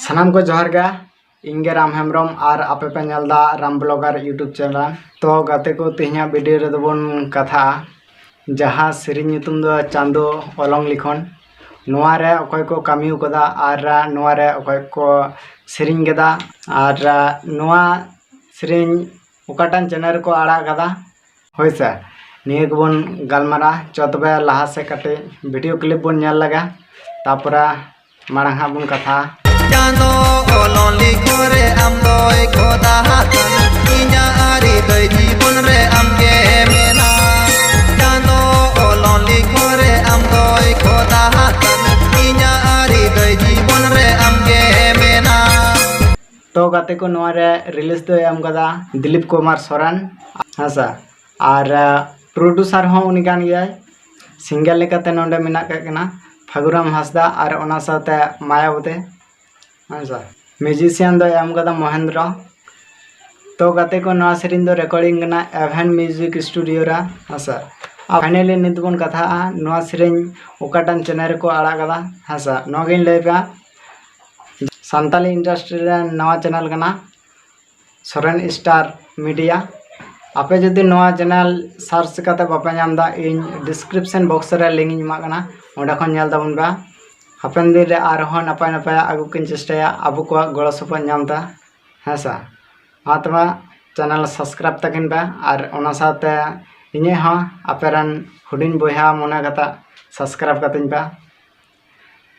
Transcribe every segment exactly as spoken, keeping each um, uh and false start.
ᱥᱟᱱᱟᱢ ᱠᱚ ᱡᱚᱦᱟᱨ ᱜᱮ᱾ ᱤᱧ ᱜᱮ ᱨᱟᱢ ᱦᱮᱢᱵᱨᱚᱢ ᱟᱨ ᱟᱯᱮ ᱯᱮ ᱧᱮᱞ ᱮᱫᱟ ᱨᱟᱢ ᱵᱞᱚᱜᱟᱨ YouTube ᱪᱮᱱᱮᱞ᱾ ᱛᱚ ᱜᱟᱛᱮ ᱠᱚ, ᱛᱮᱦᱮᱧᱟᱜ ᱵᱷᱤᱰᱤᱭᱳ ᱨᱮᱫᱚ ᱵᱚᱱ ᱠᱟᱛᱷᱟᱜᱼᱟ ᱡᱟᱦᱟᱸ ᱥᱮᱨᱮᱧ ᱧᱩᱛᱩᱢ ᱫᱚ ᱪᱟᱸᱫᱚ ᱚᱞᱚᱝ ᱞᱤᱠᱷᱚᱱ᱾ ᱱᱚᱣᱟ ᱨᱮ ᱚᱠᱚᱭ ᱠᱚ ᱠᱟᱹᱢᱤ ᱟᱠᱟᱫᱟ ᱟᱨ ᱱᱚᱣᱟ ᱨᱮ ᱚᱠᱚᱭ ᱠᱚ ᱥᱮᱨᱮᱧ ᱠᱮᱫᱟ ᱟᱨ ᱱᱚᱣᱟ ᱥᱮᱨᱮᱧ ᱚᱠᱟᱴᱟᱜ ᱪᱮᱱᱮᱞ ᱨᱮᱠᱚ ᱟᱲᱟᱜ ᱟᱠᱟᱫᱟ, ᱦᱳᱭ ᱥᱮ, ᱱᱤᱭᱟᱹ ᱜᱮᱵᱚᱱ ᱜᱟᱞᱢᱟᱨᱟᱜᱼᱟ᱾ ᱪᱚ ᱛᱚᱵᱮ ᱞᱟᱦᱟ ᱥᱮᱫ ᱠᱟᱹᱴᱤᱡ ᱵᱷᱤᱰᱤᱭᱳ ᱠᱞᱤᱯ ᱵᱚᱱ ᱧᱮᱞ ᱞᱮᱜᱮ, ᱛᱟᱯᱚᱨᱮ ᱢᱟᱲᱟᱝ ᱦᱟᱸᱜ ᱵᱚᱱ ᱠᱟᱛᱷᱟᱜᱼᱟ᱾ ᱪᱟᱸᱫᱚ ᱚᱞᱚᱝ ᱞᱤᱠᱷᱚᱱ ᱨᱮ ᱟᱢ ᱫᱚᱭ ᱠᱷᱚᱫᱟ ᱟᱠᱟᱱ, ᱤᱧᱟᱹᱜ ᱟᱹᱨᱤ ᱫᱟᱹᱭ ᱡᱤᱵᱚᱱ ᱨᱮ ᱟᱢ ᱜᱮ ᱢᱮᱱᱟᱜ᱾ ᱪᱟᱸᱫᱚ ᱚᱞᱚᱝ ᱞᱤᱠᱷᱚᱱ ᱨᱮ ᱟᱢ ᱫᱚᱭ ᱠᱷᱚᱫᱟ ᱟᱠᱟᱱ, ᱤᱧᱟᱹᱜ ᱟᱹᱨᱤ ᱫᱟᱹᱭ ᱡᱤᱵᱚᱱ ᱨᱮ ᱟᱢ ᱜᱮ ᱢᱮᱱᱟᱜ᱾ ᱛᱚ ᱜᱟᱛᱮ ᱠᱚ, ᱱᱚᱣᱟ ᱨᱮ ᱨᱤᱞᱤᱡᱽ ᱫᱚᱭ ᱮᱢ ᱠᱟᱫᱟ ᱫᱤᱞᱤᱯ ᱠᱩᱢᱟᱨ ᱥᱚᱨᱮᱱ, ᱦᱮᱸ ᱥᱮ, ᱟᱨ ᱯᱨᱚᱰᱩᱥᱟᱨ ᱦᱚᱸ ᱩᱱᱤ ᱠᱟᱱ ᱜᱮᱭᱟᱭ᱾ ᱥᱤᱝᱜᱟᱨ ᱞᱮᱠᱟᱛᱮ ᱱᱚᱰᱮ ᱢᱮᱱᱟᱜ ᱠᱟᱜ ᱠᱤᱱᱟ ᱯᱷᱟᱹᱜᱩᱨᱟᱢ ᱦᱟᱸᱥᱫᱟ ᱟᱨ ᱚᱱᱟ ᱥᱟᱶᱛᱮ ᱢᱟᱭᱟᱵᱚᱛᱤ, ᱦᱮᱸ ᱥᱮ᱾ ᱢᱤᱣᱡᱤᱥᱤᱭᱟᱱ ᱫᱚᱭ ᱮᱢ ᱠᱟᱫᱟ ᱢᱚᱦᱮᱱᱫᱨᱚ᱾ ᱛᱚ ᱜᱟᱛᱮ ᱠᱚ, ᱱᱚᱣᱟ ᱥᱮᱨᱮᱧ ᱫᱚ ᱨᱮᱠᱚᱨᱰᱤᱝ ᱠᱟᱱᱟ ᱮᱵᱷᱮᱱ ᱢᱤᱣᱡᱤᱠ ᱥᱴᱩᱰᱤᱭᱳ ᱨᱮ, ᱦᱮᱸ ᱥᱮ᱾ ᱟᱨ ᱯᱷᱟᱭᱱᱟᱞᱤ ᱱᱤᱛ ᱵᱚᱱ ᱠᱟᱛᱷᱟᱜᱼᱟ ᱱᱚᱣᱟ ᱥᱮᱨᱮᱧ ᱚᱠᱟᱴᱟᱜ ᱪᱮᱱᱮᱞ ᱨᱮᱠᱚ ᱟᱲᱟᱜ ᱠᱟᱫᱟ, ᱦᱮᱸ ᱥᱮ᱾ ᱱᱚᱣᱟᱜᱤᱧ ᱞᱟᱹᱭ ᱯᱮᱭᱟ, ᱥᱟᱱᱛᱟᱞᱤ ᱤᱱᱰᱟᱥᱴᱨᱤ ᱨᱮ ᱱᱟᱣᱟ ᱪᱮᱱᱮᱞ ᱠᱟᱱᱟ ᱥᱚᱨᱮᱱ ᱥᱴᱟᱨ ᱢᱤᱰᱤᱭᱟ᱾ ᱟᱯᱮ ᱡᱩᱫᱤ ᱱᱚᱣᱟ ᱪᱮᱱᱮᱞ ᱥᱟᱨᱪ ᱠᱟᱛᱮ ᱵᱟᱯᱮ ᱧᱟᱢ ᱮᱫᱟ, ᱤᱧ ᱰᱤᱥᱠᱨᱤᱯᱥᱚᱱ ᱵᱚᱠᱥ ᱨᱮ ᱞᱤᱝᱠ ᱤᱧ ᱮᱢᱟᱜ ᱠᱟᱱᱟ, ᱚᱸᱰᱮ ᱠᱷᱚᱱ ᱧᱮᱞ ᱛᱟᱵᱚᱱ ᱯᱮ᱾ ᱦᱟᱯᱮᱱ ᱫᱤᱱ ᱨᱮ ᱟᱨᱦᱚᱸ ᱱᱟᱯᱟᱭ ᱱᱟᱯᱟᱭᱟᱜ ᱟᱹᱜᱩ ᱠᱚᱧ ᱪᱮᱥᱴᱟᱭᱟ ᱟᱵᱚ ᱠᱚᱣᱟᱜ ᱜᱚᱲᱚ ᱥᱚᱯᱚᱦᱚᱫ ᱧᱟᱢ ᱛᱮ, ᱦᱮᱸ ᱥᱮ᱾ ᱢᱟ ᱛᱚᱵᱮ ᱪᱮᱱᱮᱞ ᱥᱟᱵᱥᱠᱨᱟᱭᱤᱵ ᱛᱟᱹᱠᱤᱱ ᱯᱮ ᱟᱨ ᱚᱱᱟ ᱥᱟᱶᱛᱮ ᱤᱧᱟᱹᱜ ᱦᱚᱸ ᱟᱯᱮ ᱨᱮᱱ ᱦᱩᱰᱤᱧ ᱵᱚᱭᱦᱟ ᱢᱚᱱᱮ ᱠᱟᱛᱮ ᱥᱟᱵᱥᱠᱨᱟᱭᱤᱵ ᱠᱟᱹᱛᱤᱧ ᱯᱮ,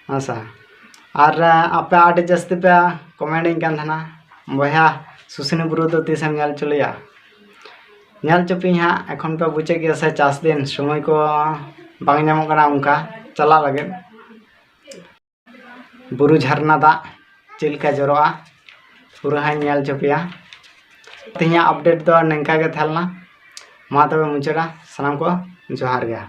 ᱦᱮᱸ ᱥᱮ᱾ ᱟᱨ ᱟᱯᱮ ᱟᱹᱰᱤ ᱡᱟᱹᱥᱛᱤ ᱯᱮ ᱠᱚᱢᱮᱱᱴ ᱤᱧ ᱠᱟᱱ ᱛᱟᱦᱮᱱᱟ, ᱵᱚᱭᱦᱟ ᱥᱩᱥᱩᱱᱤ ᱵᱩᱨᱩ ᱫᱚ ᱛᱤᱥᱮᱢ ᱧᱮᱞ ᱦᱚᱪᱚ ᱞᱮᱭᱟ? ᱧᱮᱞ ᱦᱚᱪᱚ ᱯᱮᱭᱟᱹᱧ ᱦᱟᱸᱜ, ᱮᱠᱷᱚᱱ ᱯᱮ ᱵᱩᱡᱮᱫ ᱜᱮᱭᱟ ᱥᱮ ᱪᱟᱥ ᱫᱤᱱ ᱥᱚᱢᱚᱭ ᱠᱚ ᱵᱟᱝ ᱧᱟᱢᱚᱜ ᱠᱟᱱᱟ ᱚᱱᱠᱟ ᱪᱟᱞᱟᱜ ᱞᱟᱹᱜᱤᱫ᱾ ᱵᱩᱨᱩ ᱡᱷᱟᱨᱱᱟ ᱫᱟᱜ ᱪᱮᱫ ᱞᱮᱠᱟ ᱡᱚᱨᱚᱜᱼᱟ, ᱯᱩᱨᱟᱹ ᱦᱟᱸᱜ ᱧᱮᱞ ᱦᱚᱪᱚ ᱯᱮᱭᱟ᱾ ᱛᱮᱦᱮᱧᱟᱜ ᱟᱯᱰᱮᱴ ᱫᱚ ᱱᱤᱝᱠᱟ ᱜᱮ ᱛᱟᱦᱮᱸ ᱞᱮᱱᱟ᱾ ᱢᱟ ᱛᱚᱵᱮ ᱢᱩᱪᱟᱹᱫᱟ, ᱥᱟᱱᱟᱢ ᱠᱚ ᱡᱚᱦᱟᱨ ᱜᱮ᱾